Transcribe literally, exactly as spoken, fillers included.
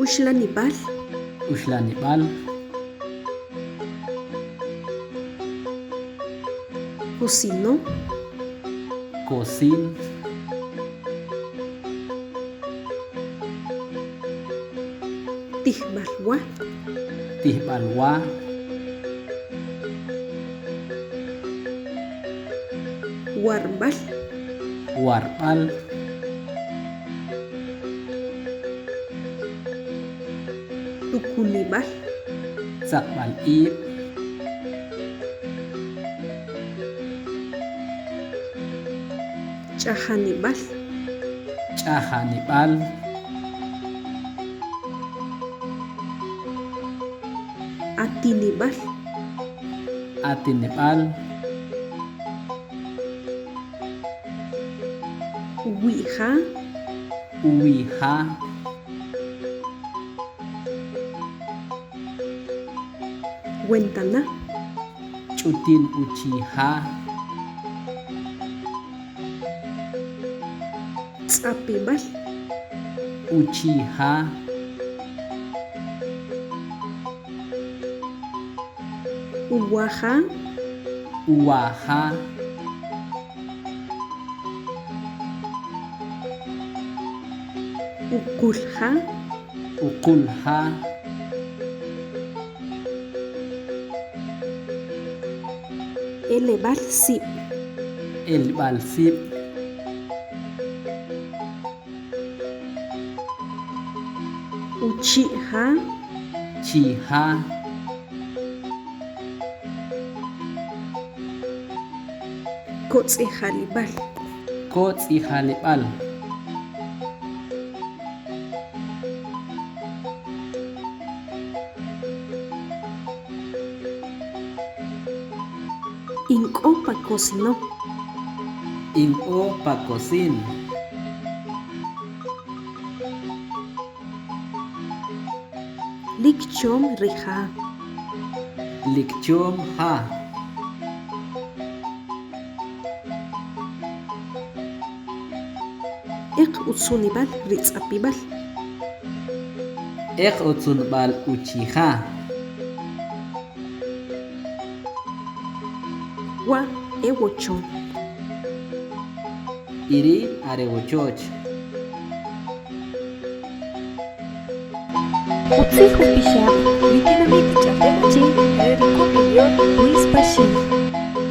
Uxlanib'al. Uxlanib'al. Cocino. Cocin. Tijb'al wa. Tijb'al wa. Warb'al. Warb'al. Tukunib'al. Tzaqb'al ib'. Ch'ajanib'al. Ch'ajanib'al. Atinib'al. Atinib'al. Uwi'ja. Uwi'ja. Wentana. Ch'utin uchi'ja. Tz'apib'al. Uchi'ja. Uwaja. Uwaja. Uqulja. Uqulja. Eleb'al sib'. Eleb'al sib'. Uchi'ja. Chi'ja. Kotz'ijalib'al. Kotz'ijalib'al. In k'o pa cocino. In k'o pa cocina. Lik chom ri ja. Lik chom ja. Eq utzunib'al ri tz'apib'al. Eq utzunib'al uchi'ja. Wa' e wochon. Y ri' are wochoch. Utzij Upixab', ri tinamit ch'a'tem achi re ri Comunidad Luis Paxil.